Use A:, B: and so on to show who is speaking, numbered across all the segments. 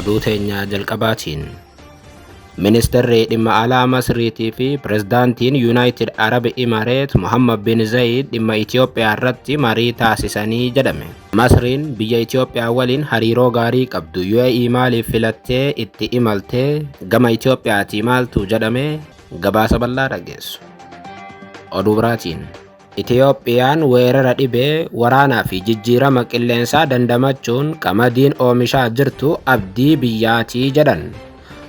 A: Oduu teenya jalqabaatiin. Ministeerri dhimma alaa Masriitii fi Pirezidaantiin Yuunaayitid Arab Imareet Muhammad bin Zayid dhimma Itoophiyaa irratti marii taasisanii jedhame. Masriin biyya Itoophiyaa waliin hariiroo gaarii qabdu UAE maaliif filattee itti imaltee gama Itoophiyaatii maaltu jedhame gabaasa bal'aa dhageessu. Oduu biraatiin. Itiyoophiyaan weerara dhibee waraanaa fi jijjiirama qilleensaa dandamachuun qamadiin oomishaa jirtu abdii biyyaatii jedhan.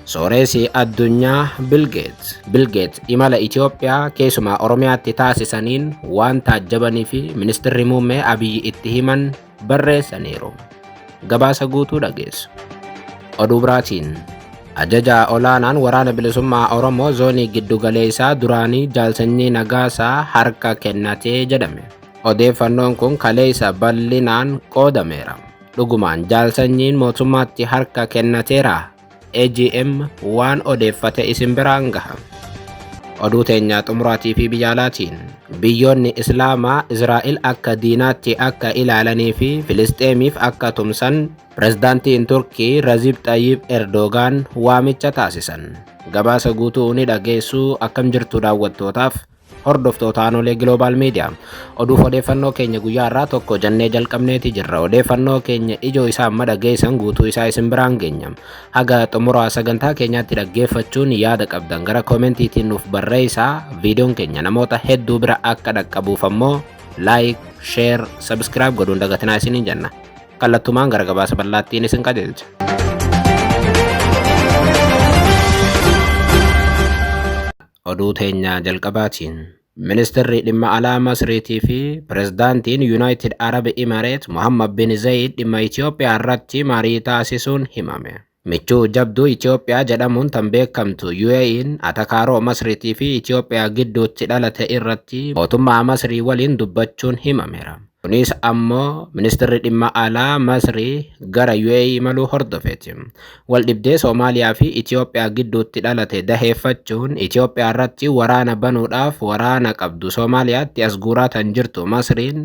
A: Sooressi addunyaa Bill Gates. Bill Gates imala Itoophiyaa keessumaa Oromiyaatti taasisaniin waan taajjabanii fi ministeerri muummee Abiyyi itti himan barreessaniiru. Gabaasa guutuu dhageessu. Oduu biraatiin. Ajajaa olaanaan waraana bilisummaa Oromoo zoonii giddugaleessaa duraanii Jaalsanyii Nagaasaa harka kennatee jedhame. Odeeffannoon kun kaleessa bal'inaan qoodameera. Dhugumaan Jaalsanyiin mootummaatti harka kennateera. AGM waan odeeffate isin biraan gaha. Oduu teenyaa xumuraatii fi biyya alaatiin biyyoonni Islaamaa Israa'el akka diinaatti akka ilaalanii fi Filisxeemiif akka tumsan Pirezidaantiin Turkii Rajib Xayyib Erdogaan waamicha taasisan. Gabaasa guutuu ni dhageessuu akkam jirtu daawwattootaaf hordoftoota Aanolee Global Media. Oduuf odeeffannoo keenya guyyaa irraa tokko jennee jalqabneeti jirra. Odeeffannoo keenya ijoo isaa amma dhageessan guutuu isaa isin biraan geenya. Haga xumuraa sagantaa keenyaatti dhaggeeffachuun yaada qabdan gara koomentiitiin nuuf barreessaa. Viidiyoon keenya namoota hedduu bira akka dhaqqabuuf ammoo like, share, subscribe godhuun dagatinaa isiniin jenna. Kallattumaan gara gabaasa bal'aattiin isin qajeelcha. Oduu teenya jalqabaatiin. Ministeerri dhimma alaa Masriitii fi Pirezidaantiin Yuunaayitid Arab Imareet Muhammad bin Zayid dhimma Itoophiyaa irratti marii taasisuun himame. Michuu jabduu Itoophiyaa jedhamuun tan beekamtu UAE'n atakaaroo Masriitii fi Itoophiyaa gidduutti dhalate irratti mootummaa Masrii waliin dubbachuun himameera. Kunis ammoo ministeerri dhimma alaa Masrii gara UAE imaluu hordofeeti. Waldhibdee Soomaaliyaa fi Itoophiyaa gidduutti dhalate daheeffachuun Itoophiyaa irratti waraana banuudhaaf waraana qabdu Soomaaliyaatti as guuraa tan jirtu Masriin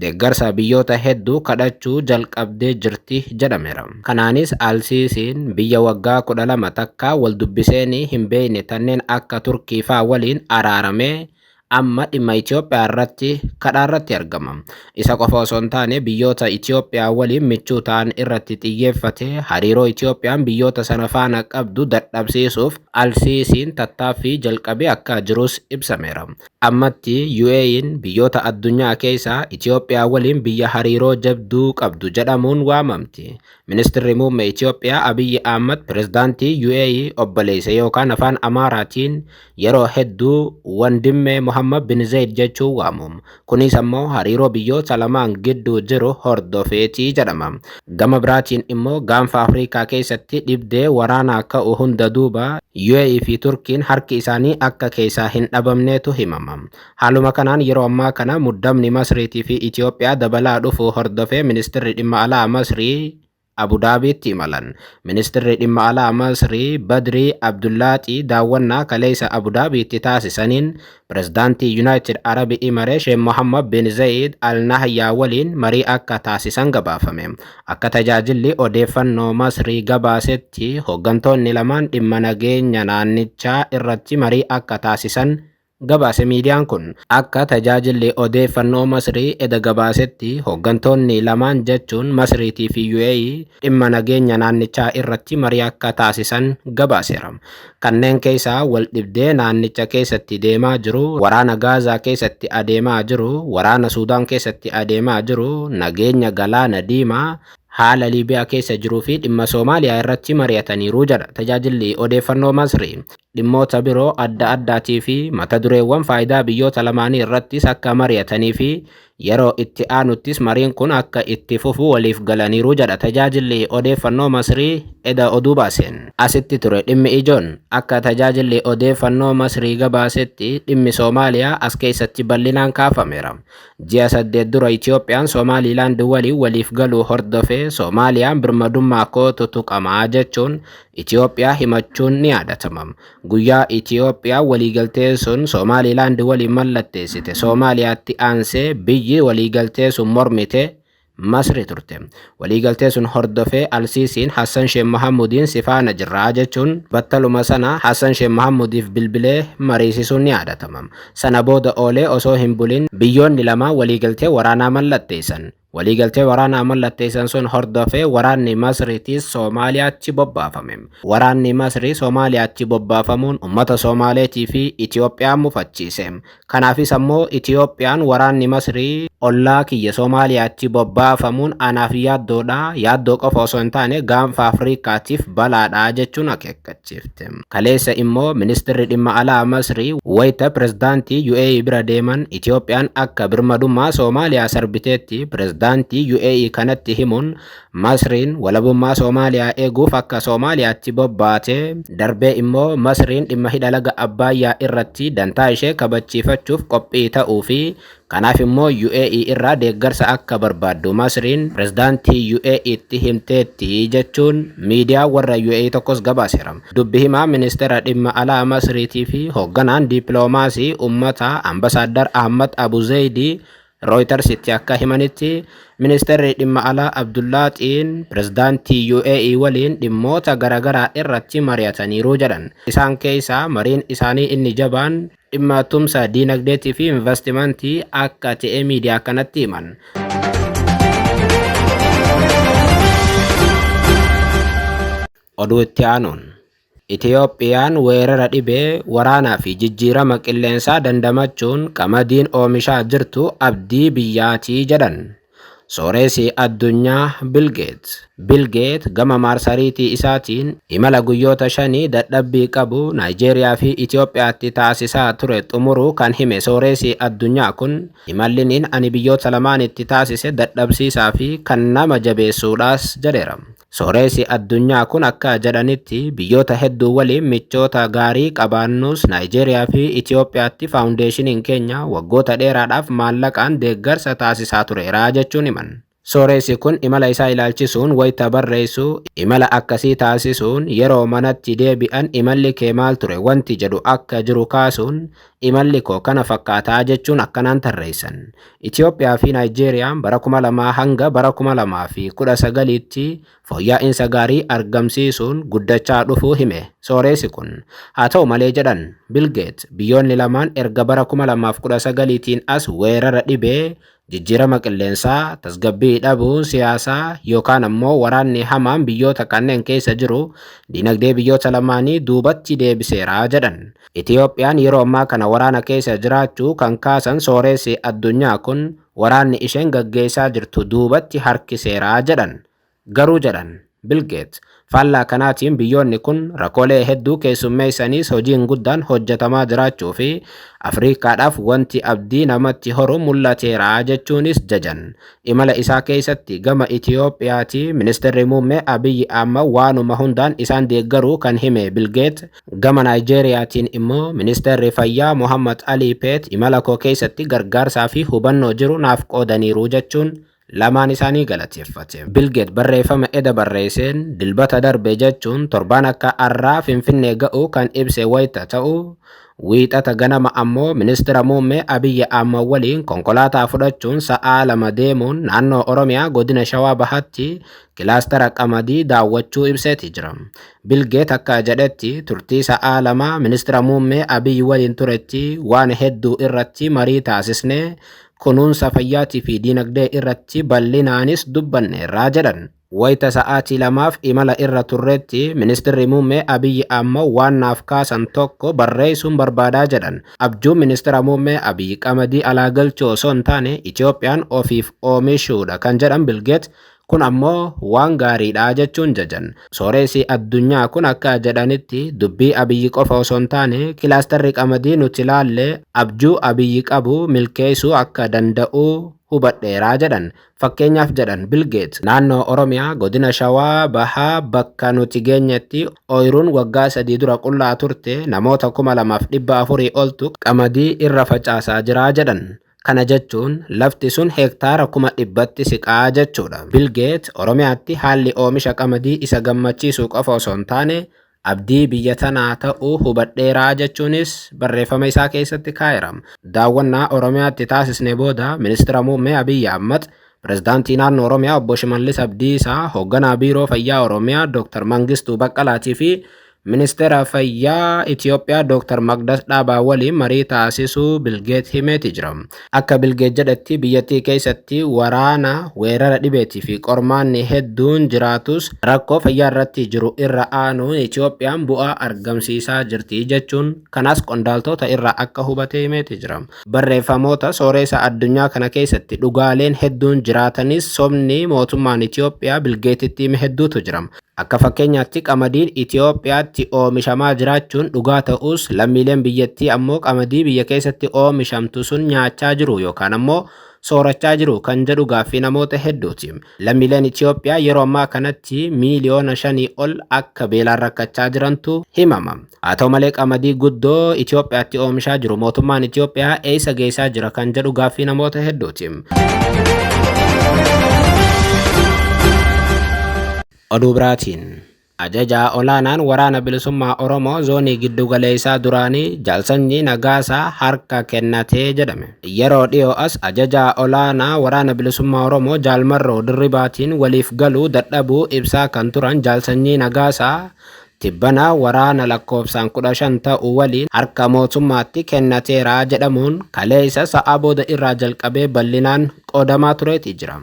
A: deeggarsa biyyoota hedduu kadhachuu jalqabdee jirti jedhameera. Kanaanis Alsiisiin biyya waggaa 12 takka wal dubbiseenii hin beekne tanneen akka Turkii faa waliin araaramee amma dhimma Itoophiyaa irratti kadhaa irratti argama. Isa qofa osoo hin taane biyyoota Itoophiyaa waliin michuu ta'an irratti xiyyeeffate hariiroo Itoophiyaan biyyoota sana faana qabdu dadhabsiisuuf Alsiisiin tattaaffii jalqabee akka jirus ibsameera. Ammatti UAE'n biyyoota addunyaa keessaa Itoophiyaa waliin biyya hariiroo jabduu qabdu jedhamuun waamamti. Ministeerri muummee Itoophiyaa Abiyyi Ahmad pirezidaantii UAE obboleessa yookaan afaan Amaaraatiin yeroo hedduu Wandimmee Muhammad bin Zayid jechuun waamu. Kunis ammoo hariiroo biyyoota lamaan gidduu jiru hordofeetii jedhama. Gama biraatiin immoo gaanfa Afrikaa keessatti dhibdee waraanaa ka'u hunda duuba UAE fi Turkiin harki isaanii akka keessaa hin dhabamneetu himama. Haaluma kanaan yeroo ammaa kana muddamni Masriitii fi Itoophiyaa dabalaa dhufu hordofee ministeerri dhimma alaa Masrii Abu Dhaabiitti imalan. Ministeerri dhimma alaa Masrii Badrii Abdullaaxii daawwannaa kaleessa Abu Dhaabiitti taasisaniin pirezidaantii Yuunaayitid Arab Imareet Sheekh Muhammad bin Zayid Al Nahyaa waliin marii akka taasisan gabaafame. Akka tajaajilli odeeffannoo Masrii gabaasetti hooggantoonni lamaan dhimma nageenya naannichaa irratti marii akka taasisan gabaase miidiyaan kun. Akka tajaajilli odeeffannoo Masrii eda gabaasetti hooggantoonni lamaan jechuun Masriitii fi UAE dhimma nageenya naannichaa irratti marii akka taasisan gabaaseera. Kanneen keessaa wal dhibdee naannicha keessatti deemaa jiru, waraana Gaazaa keessatti adeemaa jiru, waraana Suudaan keessatti adeemaa jiru, nageenya galaana diimaa, haala Liibiyaa keessa jiruu fi dhimma Soomaaliyaa irratti mari'ataniiru jedha tajaajilli odeeffannoo Masrii. Dhimmoota biroo adda addaatii fi mata dureewwan faayidaa biyyoota lamaanii irrattis akka mari'atanii fi yeroo itti aanuttis mariin kun akka itti fufu waliif galaniiru jedha tajaajilli odeeffannoo Masrii eda oduu baaseen. Asitti ture dhimmi ijoon akka tajaajilli odeeffannoo Masrii gabaasetti dhimmi Soomaaliyaa as keessatti bal'inaan kaafameera. Ji'a 8 dura Itoophiyaan Somaaliilaand waliin waliif galuu hordofee Soomaaliyaan birmadummaa kootu tuqamaa jechuun Itoophiyaa himachuun ni yaadatama. Guyyaa Itoophiyaa waliigaltee sun Somaaliilaand waliin mallatteessite Soomaaliyaatti aansee biyyi waliigaltee sun mormite Masri turte. Waliigaltee sun hordofee Alsiisiin Hassan Sheekh Mahamudiin si faana jirraa jechuun battaluma sana Hassan Sheekh Mahamudiif bilbilee mariisisuun ni yaadatama. Sana booda oolee osoo hin bulin biyyoonni lama waliigaltee waraanaa mallatteessan. Waliigaltee waraanaa mallatteessan sun hordofee waraanni Masriitis Soomaaliyaatti bobbaafame. Waraanni Masrii Soomaaliyaatti bobbaafamuun uummata Soomaaleetii fi Itoophiyaa mufachiise. Kanaafis ammoo Itoophiyaan waraanni Masrii ollaa kiyya Soomaaliyaatti bobbaafamuun anaaf yaaddoodha. Yaaddoo qofa osoo hin taane gaanfa Afrikaatiif balaadha jechuun akeekkachiifte. Kaleessa immoo ministeerri dhimma alaa Masrii wayita pirezidaantii UAE bira deeman Itoophiyaan akka birmadummaa Soomaaliyaa sarbiteetti pirezidaantii UAE kanatti himuun Masriin walabummaa Soomaaliyaa eeguuf akka Soomaaliyaatti bobbaate, darbee immoo Masriin dhimma hidha laga Abbaayyaa irratti dantaa ishee kabachiifachuuf qophii ta'uu fi kanaaf immoo UAE irraa deeggarsa akka barbaaddu Masriin pirezidaantii UAEtti himteetti jechuun miidiyaa warra UAE tokkos gabaaseera. Dubbi himaa ministeera dhimma alaa Masriitii fi hoogganaan dippiloomaasii uummataa Ambasaaddar Ahmad Abu Zeydii Rooyitersitti akka himanitti, ministeerri dhimma alaa Abdullaaxiin pirezidaantii UAE waliin dhimmoota garaagaraa irratti mari'ataniiru jedhan. Isaan keessaa mariin isaanii inni jabaan dhimma tumsa diinagdeetii fi investimentii akka ta'e miidiyaa kanatti himan. Oduu itti aanuun, Itiyoophiyaan weerara dhibee, waraanaa fi jijjiirama qilleensaa dandamachuun qamadiin oomishaa jirtu abdii biyyaatii jedhan sooressi addunyaa Bill Gates. Bill Gates gama maarsariitii isaatiin imala guyyoota 5 dadhabbii qabu Naayijeeriyaa fi Itiyoophiyaatti taasisaa ture xumuruu kan hime sooressi addunyaa kun, imalliniin ani biyyoota lamaanitti taasise dadhabsiisaa fi kan nama jabeessuudhaas jedheera. Sooressi addunyaa kun akka jedhanitti, biyyoota hedduu waliin michoota gaarii qabaannus Naayijeeriyaa fi Itiyoophiyaatti faawundeeshiniin keenya waggoota dheeraadhaaf maallaqaan deeggarsa taasisaa tureera jechuun himan. Sooressi kun imala isaa ilaalchisuun wayita barreessu, imala akkasii taasisuun yeroo manatti deebi'an imalli kee maal ture wanti jedhu akka jiru kaasuun, imalli koo kana fakkaataa jechuun akkanaan tarreessan. Itiyoophiyaa fi Naayijeeriyaan bara 2000 hanga bara 2019tti fooyya'insa gaarii argamsiisuun guddachaa dhufuu hime sooressi kun. Haa ta'u malee jedhan Bill Gates, biyyoonni lamaan erga bara 2019tiin as weerara dhibee, jijjiirama qilleensaa, tasgabbii dhabuu siyaasaa yookaan ammoo waraanni hamaan biyyoota kanneen keessa jiru dinagdee biyyoota lamaanii duubatti deebiseera jedhan. Itiyoophiyaan yeroo ammaa kana waraana keessa jiraachuu kan kaasan sooressi addunyaa kun, waraanni isheen gaggeessaa jirtu duubatti harkiseera jedhan. Garuu jedhan Bill Gates, faallaa kanaatiin biyyoonni kun rakkoolee hedduu keessummeessaniis hojiin guddaan hojjetamaa jiraachuu fi Afriikaadhaaf wanti abdii namatti horu mul'ateera jechuunis jajan. Imala isaa keessatti gama Itiyoophiyaati ministeerri muummee Abiyyi Ahmad waanuma hundaan isaan deeggaruu kan hime Bill Gates, gama Naayijeeriyaatiin immoo ministeerri fayyaa Muhammad Ali Peet imala koo keessatti gargaarsaa fi hubannoo jiru naaf qoodaniiru jechuun lamaan isaanii galateeffate. Bill Gates barreeffama eda barreesseen Dilbata darbe jechuun torbaan akka arraa Finfinnee ga'uu kan ibse wayita ta'u, Wiixata ganama ammoo ministeera muummee Abiyyi Ahmad waliin konkolaataa fudhachuun sa'aa 2 deemuun naannoo Oromiyaa godina Shawaa Bahaatti kilaastara qamadii daawwachuu ibseeti jira. Bill Gates akka jedhetti, turtii sa'aa 2 ministeera muummee Abiyyi waliin turetti waan hedduu irratti marii taasisne, kunuunsa fayyaatii fi diinagdee irratti bal'inaanis dubbanneerraa jedhan. Wayita sa'aatii 2f imala irra turretti ministeerri muummee Abiyyi Ahmad waan naaf kaasan tokko barreessuun barbaadaa jedhan. Abjuun ministeera muummee Abiyyi qamadii alaa galchuu osoo hin taane Itiyoophiyaan ofiif oomishuudha kan jedhan Bill Gates, kun ammoo waan gaariidha jechuun jajan. Sooressi addunyaa kun akka jedhanitti, dubbii Abiyyi qofa osoo hin taane kilaastarri qamadii nuti ilaalle abjuu Abiyyi qabu milkeessuu akka danda'u hubadheeraa jedhan. Fakkeenyaaf jedhan Bill Gates, naannoo Oromiyaa godina Shawaa Bahaa bakka nuti geenyetti ooyiruun waggaa 3 dura qullaa turte namoota 2400 oltu qamadii irra facaasaa jiraa jedhan. Kana jechuun lafti sun hektaara 100,000tti siqaa jechuudha. Bill Gates Oromiyaatti haalli oomisha qamadii isa gammachiisuu qofa osoo hin taane abdii biyya tanaa ta'uu hubadheeraa jechuunis barreeffama isaa keessatti kaa'eera. Daawwannaa Oromiyaatti taasisne booda ministeera muummee Abiyyi Ahmad Pirezidaantii Naannoo Oromiyaa Obbo Shimallis Abdiisaa, Hoogganaa Biiroo Fayyaa Oromiyaa Dr. Mangistuu Baqqalaatii fi Ministeera Fayyaa Itiyoophiyaa Dr. Maqdas Dhaabaa waliin marii taasisuu Bilgeet himeeti jira. Akka Bilgeet jedhetti biyyattii keessatti waraana, weerara dhibeetii fi qormaanni hedduun jiraatus rakkoo fayyaa irratti jiru irra aanuun Itiyoophiyaan bu'aa argamsiisaa jirti jechuun kanas qondaaltota irraa akka hubate himeeti jira. Barreeffamoota sooreessa addunyaa kana keessatti dhugaaleen hedduun jiraatanis sobni mootummaan Itiyoophiyaa Bilgeetitti hime hedduutu jira. Akka fakkeenyaatti qamadiin Itiyoophiyaatti oomishamaa jiraachuun dhugaa ta'us lammiileen biyyattii ammoo qamadii biyya keessatti oomishamtu sun nyaachaa jiru yookaan ammoo soorachaa jiru kan jedhu gaaffii namoota hedduuti. Lammiileen Itiyoophiyaa yeroo ammaa kanatti miiliyoona 5 ol akka beelaan rakkachaa jirantu himama. Haa ta'u malee qamadii guddoo Itiyoophiyaatti oomishaa jiru mootummaan Itiyoophiyaa eessa geessaa jira kan jedhu gaaffii namoota hedduuti. Oduu biraatiin Ajajaa olaanaan Waraana Bilisummaa Oromoo Zoonii Giddugaleessaa duraanii Jaal Sanyii Nagaasaa harka kennatee jedhame. Yeroo dhiyoo as ajajaa olaanaa Waraana Bilisummaa Oromoo Jaal Marroo Dirribaatiin waliif galuu dadhabuu ibsaa kan turan Jaal Sanyii Nagaasaa tibbana waraana lakkoofsaan 15 ta'u waliin harka mootummaatti kennateera jedhamuun kaleessa sa'aa booda irraa jalqabee bal'inaan qoodamaa tureeti jira.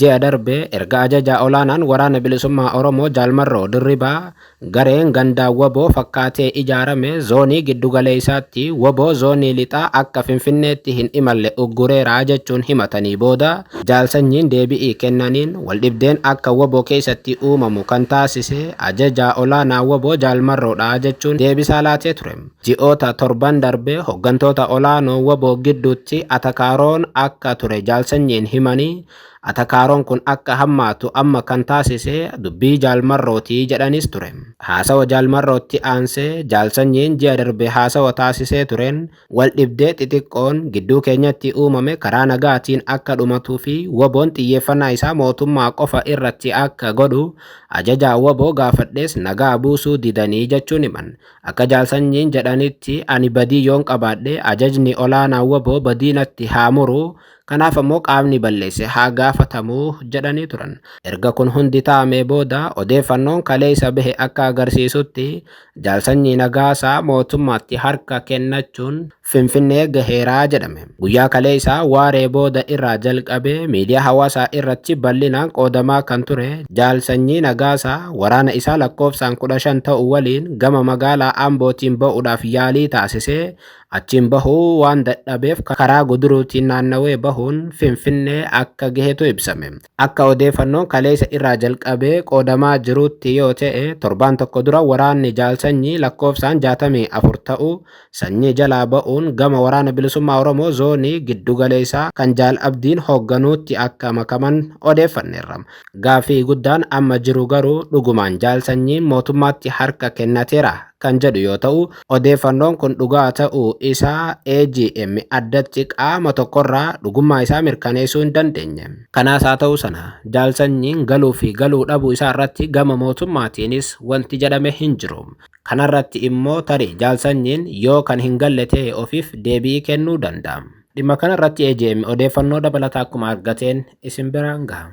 A: Ji'a darbe erga ajajaa olaanaan Waraana Bilisummaa Oromoo Jaal Marroo Dirribaa gareen gandaa wbo fakkaatee ijaarame zoonii giddugaleessaatti wbo zoonii lixaa akka Finfinneetti hin imalle uggureera jechuun himatanii booda Jaal Sanyiin deebi'ii kennaniin waldhibdeen akka wbo keessatti uumamu kan taasise ajajaa olaanaa wbo Jaal Marroodha jechuun deebisaa laatee ture. Ji'oota torban darbe hoggantoota olaanoo wbo gidduutti atakaaroon akka ture Jaal Sanyiin himanii, atakaaroon kun akka hammaatu amma kan taasise dubbii Jaal Marrooti jedhanis ture. Haasawa Jaal Marrootti aansee Jaal Sanyiin ji'a darbe haasawa taasisee tureen waldhibdee xixiqqoon gidduu keenyatti uumame karaa nagaatiin akka dhumatuu fi WBOn xiyyeeffannaa isaa mootummaa qofa irratti akka godhu ajajaa wbo gaafadhes nagaa buusuu didanii jechuun himan. Akka Jaal Sanyiin jedhanitti ani badii yoon qabaadhe ajajni olaanaan wbo badii natti haa muru, kanaaf ammoo qaamni balleesse haa gaafatamu jedhanii turan. Erga kun hundi ta'amee booda odeeffannoon kaleessa bahe akka agarsiisutti Jaal Sanyii Nagaasaa mootummaatti harka kennachuun Finfinnee gaheera jedhame. Guyyaa kaleessaa waaree booda irraa jalqabee miidiyaa hawaasaa irratti bal'inaan qoodamaa kan ture Jaal Sanyii Nagaasaa waraana isaa lakkoofsaan 15 ta'u waliin gama magaalaa Ambootiin ba'uudhaaf yaalii taasisee achiin bahuu waan dadhabeef karaa Guduruutiin naannawee bahuun Finfinnee akka gahetu ibsame. Akka odeeffannoon kaleessa irraa jalqabee qoodamaa jiruutti yoo ta'e torbaan tokko dura waraanni Jaal Sanyii lakkoofsaan 64 ta'u Sanyii jalaa ba'uun gama Waraana Bilisummaa Oromoo Zoonii Giddugaleessaa kan Jaal Abdiin hoogganuutti akka makaman odeeffanneerra. Gaaffii guddaan amma jiru garuu dhugumaan Jaal Sanyiin mootummaatti harka kennateera kan jedhu yoo ta'u, odeeffannoon kun dhugaa ta'uu isaa AGM addatti qaama tokkorraa dhugummaa isaa mirkaneessuu hin dandeenye. Kanaas haa ta'u sana Jaal Sanyiin galuu fi galuu dhabuu isaa irratti gama mootummaatiinis wanti jedhame hin jiru. Kanarratti immoo tarii Jaal Sanyiin yoo kan hin galle ta'e ofiif deebi'ii kennuu danda'a. Dhimma kanarratti AJM odeeffannoo dabalataa akkuma argateen isin biraan gaha.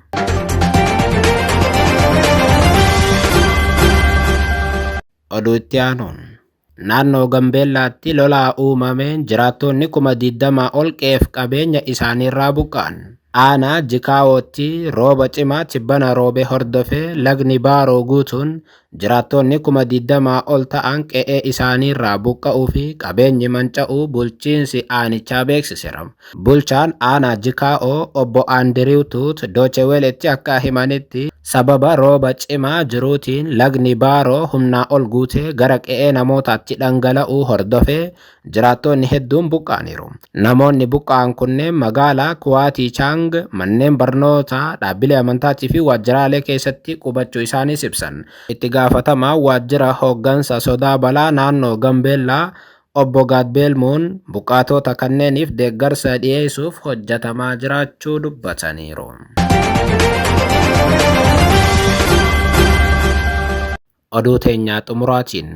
A: Oduu itti aanuun. Naannoo Gambeellaatti lolaa uumameen jiraattoonni 20,000 ol qe'eef qabeenya isaaniirraa buqqa'an. Aanaa Jikaawootti rooba cimaa tibbana roobe hordofee lagni Baaroo guutuun Jiraattoonni 20,000 ol ta'an qe'ee isaaniirraa buqqa'uu fi qabeenyi manca'uu bulchiinsi aanichaa beeksisera. Bulchaan aanaa Jikaa'oo obbo Aandiriiw Tuut Dooche Weletti akka himanitti, sababa rooba cimaa jiruutiin lagni Baaroo humnaa ol guutee gara qe'ee namootaatti dhangala'uu hordofee Jiraattoonni hedduun buqqa'aniiru. Namoonni buqqa'an kunneen magaalaa Kuwaatii Chaang, manneen barnootaa, dhaabbilee amantaatii fi waajjiraalee keessatti qubachuu isaaniis ibsan. Itti gaafatamaan waajjira hooggansa sodaa balaa naannoo Gambeellaa Obbo Gaat Beelmuun buqqaatoota kanneeniif deeggarsa dhiyeessuuf hojjetamaa jiraachuu dubbataniiru. Oduu teenya xumuraatiin.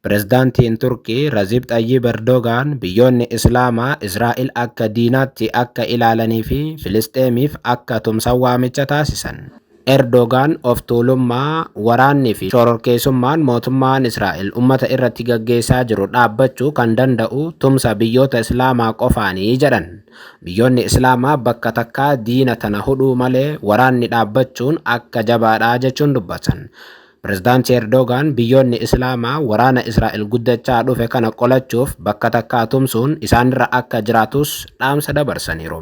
A: Pireezidaantiin Turkii Rajab Xayyib Erdogaan biyyoonni Islaamaa Israa'el akka diinaatti akka ilaalanii fi Filisxeemiif akka tumsan waamicha taasisan. Erdogaan of tuulummaa, waraannii fi shororkeessummaan mootummaan Israa'el ummata irratti gaggeessaa jiru dhaabbachuu kan danda'u tumsa biyyoota Islaamaa qofaanii jedhan. Biyyoonni Islaamaa bakka takkaa diina tana hudhuu malee waraanni dhaabbachuun akka jabaadhaa jechuun dubbatan. Pireezidaantii Erdogaan biyyoonni Islaamaa waraana Israa'el guddachaa dhufe kana qolachuuf bakka takkaa tumsuun isaanirra akka jiraatus dhaamsa dabarsaniiru.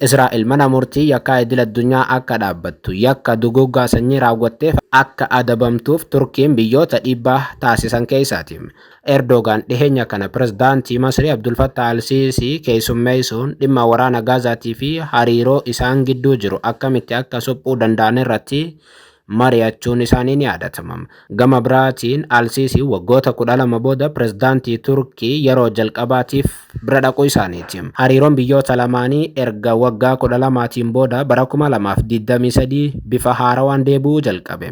A: Israa'el mana murtii yakkaa idil addunyaa akka dhaabbattu, yakka duguuggaa sanyii raawwatteef akka adabamtuuf Turkiin biyyoota dhiibbaa taasisan keessaati. Erdogaan dhiheenya kana pireezidaantii Masrii Abdul Fattah al-Siisii keessummeessuun dhimma waraana Gaazaatii fi hariiroo isaan gidduu jiru akkamitti akka suphuu danda'an irratti mari'achuun isaanii ni yaadatama. Gama biraatiin Al-Siisii waggoota 12 booda pireezidaantii Turkii yeroo jalqabaatiif bira dhaquu isaaniiti. Hariiroon biyyoota lamaanii erga waggaa 12tiin booda bara 2023 bifa haarawaan deebi'uu jalqabe.